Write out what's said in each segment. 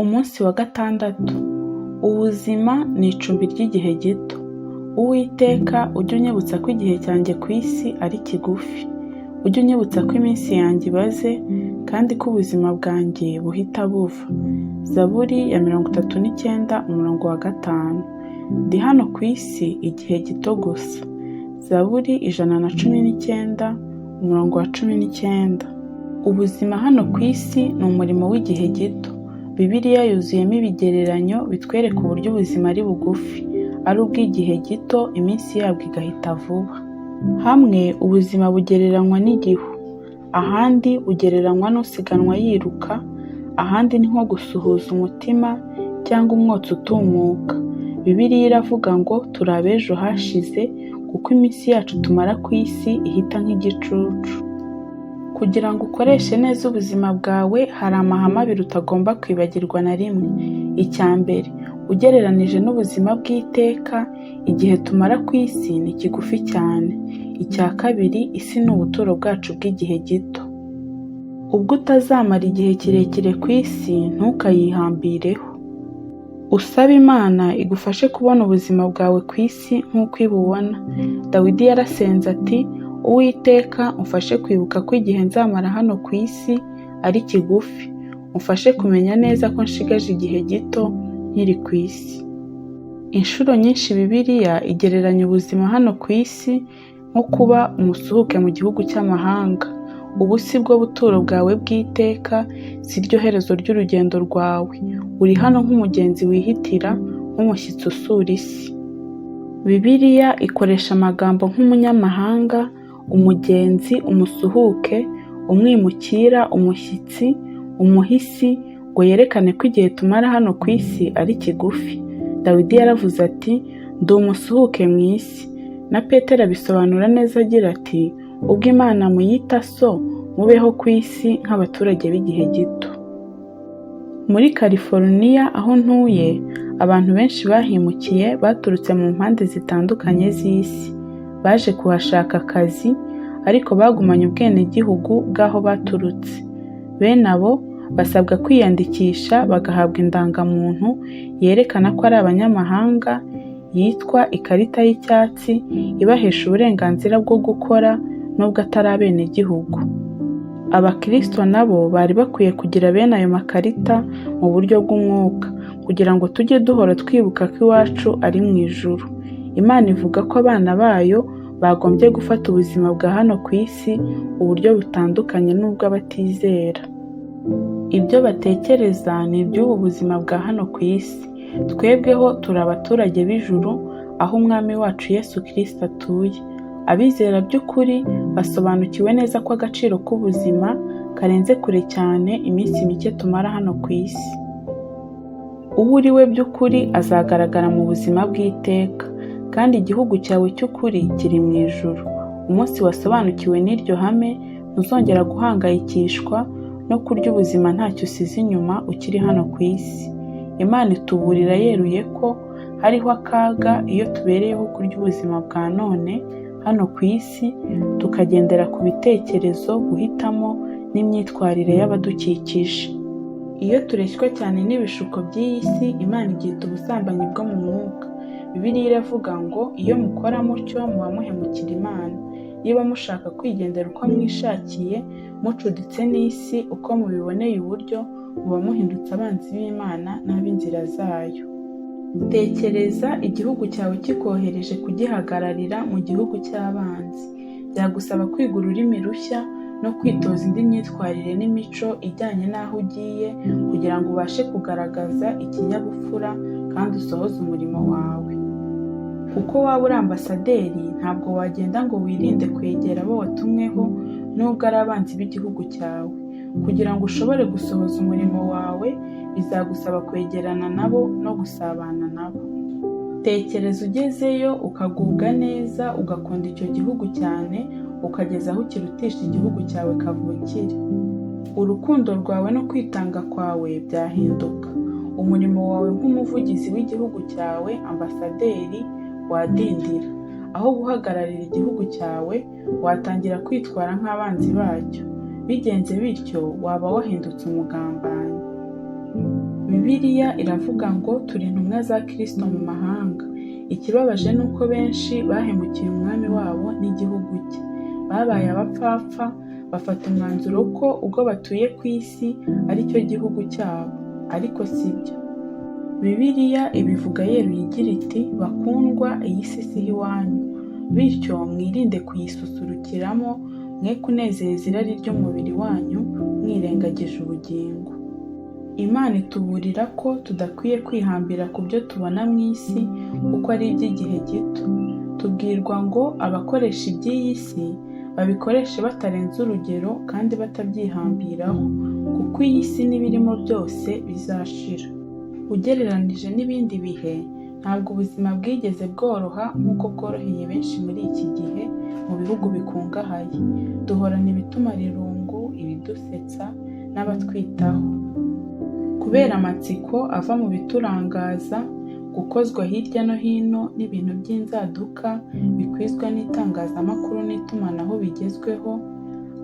Umunsi wa gatandatu. Ubuzima ni icumbi ry'igihe gito. Uwiteka, ujye unyibutsa ko igihe cyanjye ku isi ari kigufi. Ujye unyibutsa ko iminsi yanjye ibaze kandi ko ubuzima bwanjye buhita buva. Zaburi ya 39 umurongo wa 5. Ndi hano ku isi igihe gito gusa. Zaburi 119 umurongo wa 19. Ubuzima hano ku isi ni umurimo w'igihe gito. Bibiliya yuzuyemo ibigereranyo bitwereka uburyo ubuzima ari bugufi, ari ubw'igihe gito, iminsi yabwo igahita vuba. Hamwe ubuzima bugereranywa n'igihu, ahandi bugereranywa n'usiganwa yiruka, ahandi ni nko gusuhuza umutima cyangwa umwotsi utumuka. Bibiliya iravuga ngo turi ab'ejo hashize kuko iminsi yacu tumara ku isi ihita nk'igicucu. Kugira ngo ukoreshe neza ubuzima bwawe, hari amahame abiri utagomba kwibagirwa na rimwe. Icya mbere, ugereranije n'ubuzima bw'iteka, igihe tumara ku isi ni kigufi cyane. Icya kabiri, isi ni ubuturo bwacu bw'igihe gito. Ubwo utazamara igihe kirekire ku isi, ntukayihambireho. Usabe Imana igufashe kubona ubuzima bwawe ku isi nk'uko ibubona. Dawidi yarasenze ati: "Uwiteka, umfashe kwibuka ko igihe nzamara hano ku isi ari kigufi, umfashe kumenya neza ko nshigaje igihe gito nkiri ku isi." Inshuro nyinshi Bibiliya igereranya ubuzima hano ku isi nko kuba umusuhuke mu gihugu cy'amahanga. Ubu si bwo buturo bwawe bw'iteka, si ryo herezo ry'urugendo rwawe. Uri hano nk'umugenzi wihitira, nk'umushyitsi usura isi. Bibiliya ikoresha amagambo nk'umunyamahanga, umugenzi, umusuhuke, umwimukira, umushyitsi, umuhisi, ngo yerekane ko igihe tumara hano ku isi ari kigufi. Dawidi yaravuze ati: "Ndi umusuhuke mu isi." Na Petero abisobanura neza agira ati: "Ubwo Imana muyita so, mubeho ku isi nk'abaturage b'igihe gito." Muri California aho ntuye, abantu benshi bahimukiye baturutse mu mpande zitandukanye z'isi. Baje kuhashaka akazi, ariko bagumanye ubwenegihugu bw'aho baturutse. Bene abo basabwa kwiyandikisha bagahabwa indangamuntu yerekana ko ari abanyamahanga, yitwa ikarita y'icyatsi, ibahesha uburenganzira bwo gukora nubwo atari abenegihugu. Abakristo nabo bari bakwiye kugira bene ayo makarita mu buryo bw'umwuka, kugira ngo tujye duhora twibuka ko iwacu ari mu ijuru. Imana ivuga ko abana bayo bagombye gufata ubuzima bwa hano ku isi uburyo butandukanye n'ubw'abatizera. Ibyo batekereza ni iby'ubu buzima bwa hano ku isi. Twebweho turi abaturage b'ijuru, aho Umwami wacu Yesu Kristo atuye. Abizera by'ukuri basobanukiwe neza ko agaciro k'ubuzima karenze kure cyane iminsi mike tumara hano ku isi. Uwo uri we by'ukuri azagaragara mu buzima bw'iteka, kandi igihugu cyawe cy'ukuri kiri mu ijuru. Umunsi wasobanukiwe n'iryo hame, ntuzongera guhangayikishwa no kurya ubuzima ntacyo usize inyuma ukiri hano ku isi. Imana ituburira yeruye ko hariho akaga iyo tubereyeho kurya ubuzima bwa none hano ku isi, tukagendera ku bitekerezo, guhitamo n'imyitwarire y'abadukikije. Iyo tureshywa cyane n'ibishuko by'iyi si, Imana ibyita ubusambanyi bwo mu mwuka. Bibiliya iravuga ngo iyo mukora mutyo muba muhemukira Imana. Niba mushaka kwigendera uko mwishakiye, mucuditse n'isi uko mubiboneye uburyo, muba muhindutse abanzi b'Imana n'ab'inzira zayo. Tekereza igihugu cyawe kikohereje kugihagararira mu gihugu cy'abanzi. Byagusaba kwiga ururimi rushya no kwitoza indi myitwarire n'imico ijyanye n'aho ugiye, kugira ngo ubashe kugaragaza ikinyabupfura kandi usohoze umurimo wawe. Uko waba uri ambasaderi, ntabwo wagenda ngo wirinde kwegera abo watumweho nubwo ari abanzi b'igihugu cyawe. Kugira ngo ushobore gusohoza umurimo wawe, bizagusaba kwegerana nabo no gusabana nabo. Tekereza ugezeyo ukagubwa neza, ugakunda icyo gihugu cyane, ukageza aho ukirutisha igihugu cyawe kavukire. Urukundo rwawe no kwitanga kwawe byahinduka. Umurimo wawe nk'umuvugizi w'igihugu cyawe, ambasaderi, wadindira. Aho guhagararira igihugu cyawe, watangira kwitwara nk'abanzi bacyo. Bigenze bityo, waba wahindutse umugambanyi. Bibiliya iravuga ngo turi intumwa za Kristo mu mahanga. Ikibabaje ni uko benshi bahemukiye umwami wabo n'igihugu cye. Babaye abapfapfa, bafata umwanzuro ko ubwo batuye ku isi ari cyo gihugu cyabo, ariko si byo. Bibiliya ibivuga yeruye igira iti bakundwa, iyi si si iwanyu, bityo mwirinde kuyisusurukiramo, mwe kunezeza irari ry'umubiri wanyu mwirengagije ubugingo. Imana ituburira ko tudakwiye kwihambira ku byo tubona mu isi kuko ari iby'igihe gito. Tubwirwa ngo abakoresha iby'iyi si babikoreshe batarenze urugero kandi batabyihambiraho, kuko iyi si n'ibirimo byose bizashira. Ugereranije n'ibindi bihe, ntabwo ubuzima bwigeze bworoha nk'uko bworoheye benshi muri iki gihe mu bihugu bikungahaye. Duhorana ibitumara irungu, ibidusetsa n'abatwitaho. Kubera amatsiko ava mu biturangaza, gukozwa hirya no hino n'ibintu by'inzaduka bikwizwa n'itangazamakuru n'itumanaho bigezweho,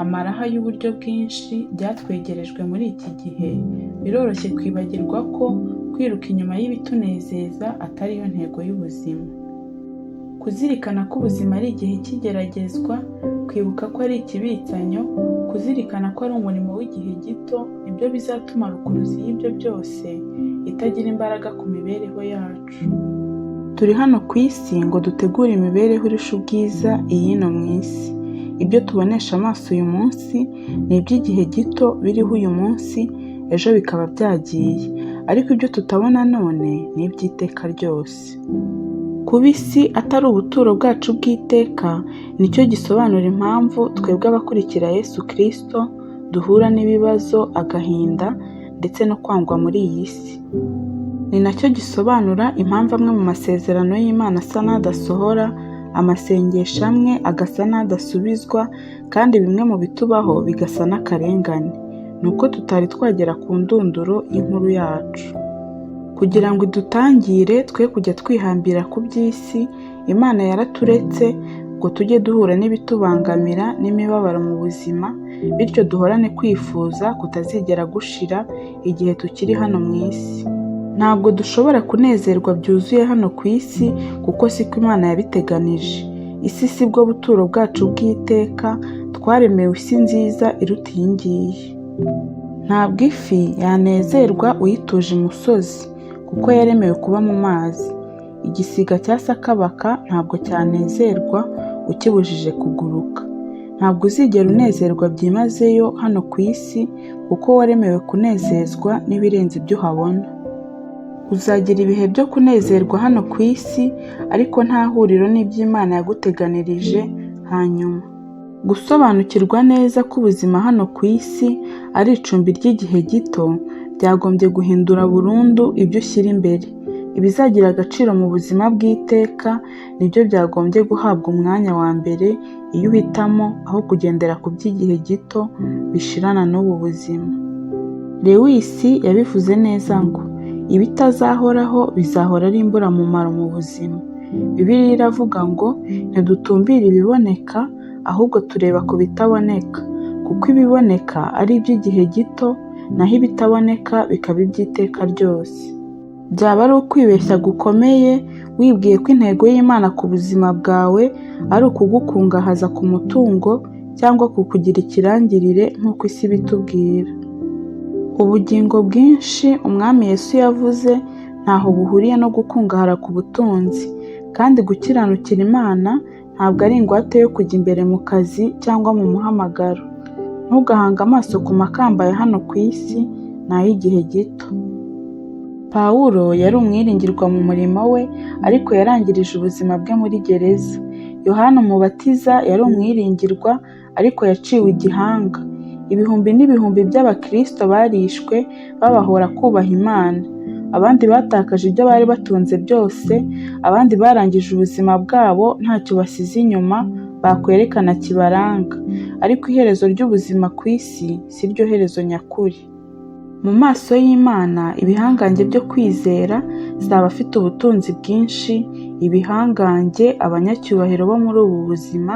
amaraha y'uburyo bwinshi byatwegerejwe muri iki gihe, biroroshye kwibagirwa ko kwiruka inyuma y'ibitunezeza atari yo ntego y'ubuzima. Kuzirikana ko ubuzima ari igihe cy'igeragezwa, kwibuka ko ari ikibitsanyo, kuzirikana ko ari umurimo w'igihe gito, nibyo bizatuma rukuruzi y'ibyo byose itagira imbaraga ku mibereho yacu. Turi hano ku isi ngo dutegure imibereho irusha ubwiza iy'ino mu isi. Ibyo tubonesha amaso uyu munsi ni iby'igihe gito biriho uyu munsi, ejo bikaba byagiye, ariko ibyo tutabona none ni iby'iteka ryose. Kuba isi atari ubuturo bwacu bw'iteka nicyo gisobanura impamvu twebwe abakurikira Yesu Kristo duhura n'ibibazo, agahinda ndetse no kwangwa muri iyi si. Ni nacyo gisobanura impamvu amwe mu masezerano y'Imana asa n'adasohora, amasengesho amwe agasa n'adasubizwa, kandi bimwe mu bitubaho bigasa n'akarengane. Ni uko tutari twagera ku ndunduro y'inkuru yacu. Kugira ngo idutangire twe kujya twihambira ku by'isi, Imana yaraturetse ngo tujye duhura n'ibitubangamira n'imibabaro mu buzima, bityo duhorane kwifuza kutazigera gushira igihe tukiri hano mu isi. Ntabwo dushobora kunezerwa byuzuye hano ku isi kuko siko Imana yabiteganije. Isi si bwo buturo bwacu bw'iteka, twaremewe isi nziza iruta iyi ngiyi. Ntabwo ifi yanezerwa uyituje imusozi kuko yaremewe kuba mu mazi. Igisiga cya sakabaka ntabwo cyanezerwa ukibujije kuguruka. Ntabwo uzigera unezerwa byimazeyo hano ku isi kuko waremewe kunezezwa n'ibirenze ibyo uhabona. Uzagira ibihe byo kunezerwa hano ku isi, ariko nta huriro n'iby'Imana yaguteganirije hanyuma. Gusobanukirwa neza ko ubuzima hano ku isi ari icumbi ry'igihe gito, byagombye guhindura burundu ibyo ushyira imbere. Ibizagira agaciro mu buzima bw'iteka nibyo byagombye guhabwa umwanya wa mbere iyo uhitamo aho kugendera ku by'igihe gito bishirana n'ubu buzima. Lewis yabivuze neza ngo ibitazahoraho bizahora ari imburamumaro mu buzima. Bibiliya iravuga ngo ntidutumbire ibiboneka ahubwo tureba ku bitaboneka, kuko ibiboneka ari iby'igihe gito naho ibitaboneka bikaba iby'iteka ryose. Byaba ari ukwibeshya gukomeye wibwiye ko intego y'Imana ku buzima bwawe ari ukugukungahaza ku mutungo cyangwa kukugira ikirangirire nk'uko isi ibitubwira. Ubugingo bwinshi Umwami Yesu yavuze ntaho buhuriye no gukungahara ku butunzi, kandi gukiranukira Imana ntabwo ari ingwate yo kujya imbere mu kazi cyangwa mu muhamagaro. Ntugahange amaso ku makamba ya hano ku isi, ni ay'igihe gito. Pawulo yari umwiringirwa mu murimo we, ariko yarangirije ubuzima bwe muri gereza. Yohana Umubatiza yari umwiringirwa, ariko yaciwe igihanga. Ibihumbi n'ibihumbi by'abakristo barishwe babahora kubaha Imana. Abandi batakaje ibyo bari batunze byose, abandi barangije ubuzima bwabo ntacyo basize inyuma bakwerekana kibaranga. Ariko iherezo ry'ubuzima ku isi si ryo herezo nyakuri. Mu maso y'Imana, ibihangange byo kwizera si abafite ubutunzi bwinshi, ibihangange, abanyacyubahiro bo muri ubu buzima,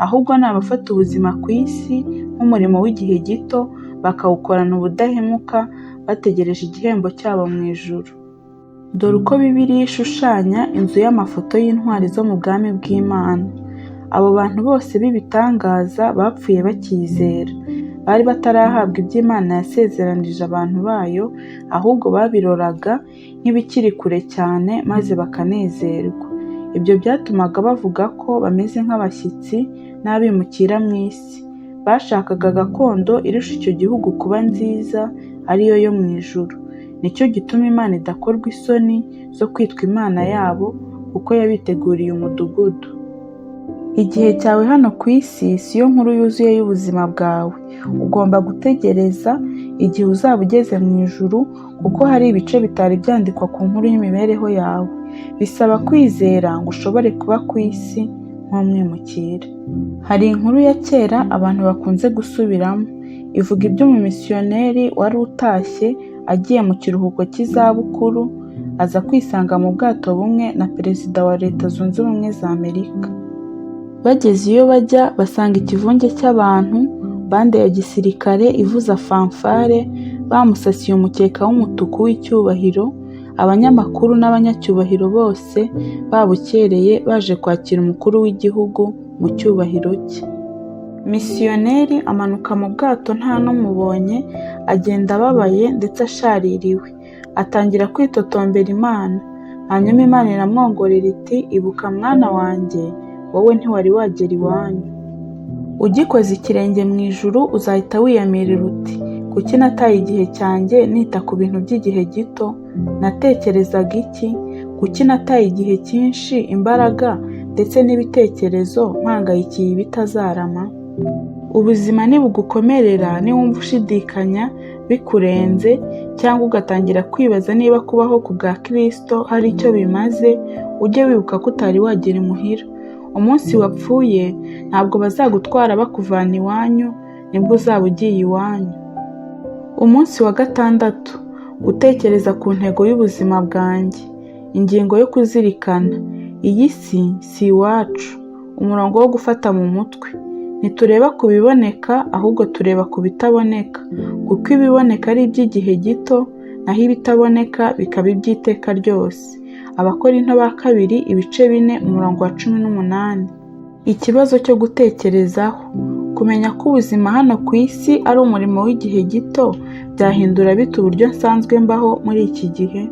ahubwo ni abafata ubuzima ku isi nk'umurimo w'igihe gito, bakawukorana ubudahemuka, bategereje igihembo cyabo mu ijuru. Dore uko Bibiliya ishushanya inzu y'amafoto y'intwari zo mu bwami bw'Imana. Abo bantu bose b'ibitangaza bapfuye bakizera. Bari batarahabwa ibyo Imana yasezeranije abantu bayo, ahubwo babiroraga nk'ibikiri kure cyane maze bakanezerwa. Ibyo byatumaga bavuga ko bameze nk'abashyitsi n'abimukira mu isi. Bashakaga gakondo irusha icyo gihugu kuba nziza, ari yo yo mu ijuru. Nicyo gituma Imana idakorwa isoni zo kwitwa Imana yabo, kuko yabiteguriye umudugudu. Igihe cyawe hano ku isi si yo nkuru yuzuye y'ubuzima bwawe. Ugomba gutegereza igihe uzaba ugeze mu ijuru, kuko hari ibice bitari byandikwa ku nkuru y'imibereho yawe. Bisaba kwizera ngo ushobore kuba ku isi nk'umwimukira. Hari inkuru ya kera abantu bakunze gusubiramo. Ivuga iby'umumisiyoneri wari utashye agiye mu kiruhuko cy'izabukuru, aza kwisanga mu bwato bumwe na Perezida wa Leta Zunze Ubumwe za Amerika. Bageze iyo bajya basanga ikivunge cy'abantu, bande ya gisirikare ivuza fanfare, bamusasiye umukeka w'umutuku w'icyubahiro, abanyamakuru n'abanyacyubahiro bose babukereye baje kwakira umukuru w'igihugu mu cyubahiro cye. Misiyoneri amanuka mu bwato nta n'umubonye, agenda ababaye ndetse ashaririwe, atangira kwitotombera Imana. Hanyuma Imana iramwongorera iti ibuka mwana wanjye, wowe ntiwari wagera iwanyu. Ugikoza ikirenge mu ijuru uzahita wiyamirira uti kuki nataye igihe cyanjye nita ku bintu by'igihe gito? Natekerezaga iki? Kuki nataye igihe cyinshi, imbaraga ndetse n'ibitekerezo mpangayikiye ibitazarama? Ubuzima nibugukomerera, niwumva ushidikanya bikurenze cyangwa ugatangira kwibaza niba kubaho ku bwa Kristo hari icyo bimaze, ujye wibuka ko utari wagera imuhira. Umunsi wapfuye ntabwo bazagutwara bakuvana iwanyu, nibwo uzaba ugiye iwanyu. Umunsi wa gatandatu, gutekereza ku ntego y'ubuzima bwanjye. Ingingo yo kuzirikana: iyi si si iwacu. Umurongo wo gufata mu mutwe: ntitureba ku biboneka ahubwo tureba ku bitaboneka, kuko ibiboneka ari iby'igihe gito, naho ibitaboneka bikaba iby'iteka ryose. Abakorinto ba kabiri ibice 4 umurongo wa 18. Ikibazo cyo gutekerezaho: kumenya ko ubuzima hano ku isi ari umurimo w'igihe gito byahindura bite uburyo nsanzwe mbaho muri iki gihe?